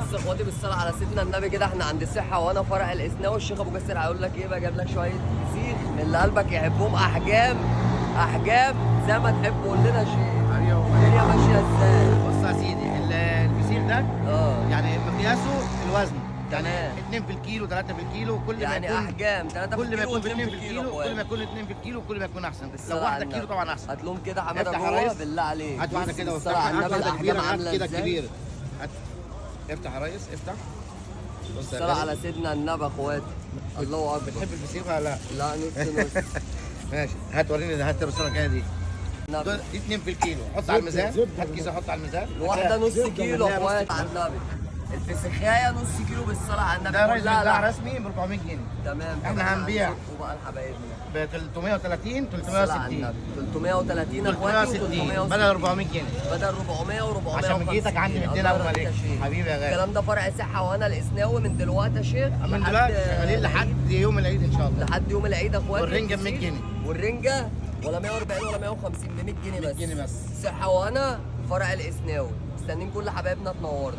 بص يا اخواتي، بالصلاة على سيدنا النبي كده، احنا عند الصحة وانا فرع الاسناوي. الشيخ ابو جاسر هيقول لك ايه بقى؟ جاب لك شوية فسيخ من اللي قلبك يحبهم، احجام احجام زي ما تحب. قول لنا شيء، الدنيا ماشية ازاي؟ بص يا سيدي، الفسيخ ده يعني مقياسه الوزن، يعني تمام. 2 في الكيلو، 3 في الكيلو، كل ما يعني يكون احجام 3 في كل ما الكيلو يكون و2 2 في في الكيلو. الكيلو، كل ما يكون 2 في الكيلو كل ما يكون احسن. لو بالصلاة على واحدة كيلو النبي. طبعا احسن. هات لهم كده حمادة افتح يا جوه ريس. بالله عليك. هات واحدة بص كده بالصلاة وافتح، على هات النبي واحدة الاحجام كبيرة، هات عامله كده ازاي. كبيرة. هات، افتح يا ريس، افتح. بص يا بالصلاة غالي. على سيدنا النبي يا اخواتي، الله اكبر. بتحب الفسيخ ولا لا؟ لا، نص نص. ماشي، هات وريني ده، هات الرسالة الجاية دي. النبي. دول دي 2 في الكيلو، حط على الميزان، هات كيسه حط على الميزان. الواحدة نص كيلو يا لا، نص اخواتي على النبي، الفسيخايه نص كيلو بالصلاة على النبي. ده يا ريس كلها بيتباع لحم. رسمي ب 400 جنيه. تمام. احنا هنبيع وبقى لحبايبنا ب 330، بالصلاة على 360. النبي، 330 يا اخواتي. 360 بدل 400 جنيه. بدل 400 و400. عشان جيتك عندي مدينا ابو مليك حبيبي يا غالي. الكلام ده فرع صحة وانا الاسناوي من دلوقتي يا شيخ. من لحد دلوقتي شغالين لحد يوم العيد ان شاء الله. لحد يوم العيد يا اخواتي. والرنجة ب 100 جنيه. والرنجة ولا 140 ولا 150، ب 100 جنيه بس. 100 جنيه بس. صحة وانا فرع الاسناوي، مستنيين كل حبايبنا تنورنا.